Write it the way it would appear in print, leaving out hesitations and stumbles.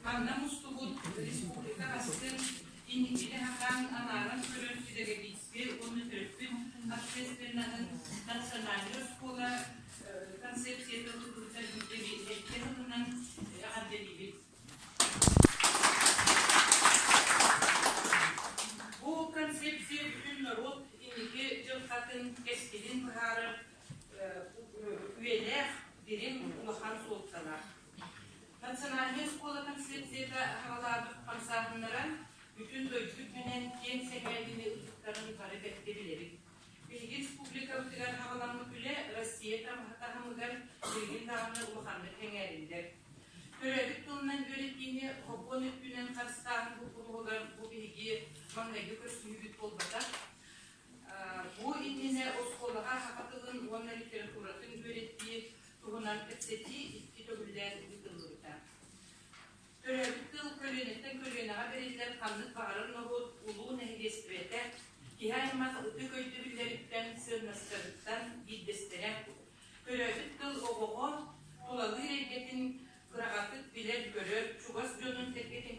Манна мустубут республика бастыҥ инникини хатаан анааран көрөр педагогическай уонна төрөппүт общественноһын национальнай оскуола концепцията тутулута биирдэ тылынан эҕэрдэлиибит. Бу концепция бүтүн норуот инники дьылҕатын, кэскилин быһаарар үйэлээх, дириҥ улахан суолталаах. Национальнай оскуола концепцията аҕалаабыт хамсааһыннара бүтүн дойду үрдүнэн киэҥ сэҥээриини ылбыттарын бары бэркэ билэбит. Биһиги республикабытыгар аҕаламмыт үлэ Россия таһымыгар билигин даҕаны улаханнык сэҥээриллэр. Төрөөбүт тылынан үөрэтиини сокуон өттүнэн харыстааһын боппуруоһугар бу биһиги маҥнайгы көрсүһүүбүт буолбатах. Бу иннинэ оскуолаҕа саха тылын уонна литературатын үөрэтии туһунан кэпсэтии икки төгүллээн ыытыллыбыта. Төрөөбүт тыл көлүөнэттэн көлүөнэҕэ бэриллэр ханнык баҕарар норуот улуу нэһилиэстибэтэ, киһи аймах ытык өйдөбүллэриттэн, сыаннастарыттан биирдэстэрэ. Төрөөбүт тыл оҕоҕо тулалыыр эйгэтин кыраҕатык билэр-көрөр, чугас дьонун сэргэтин.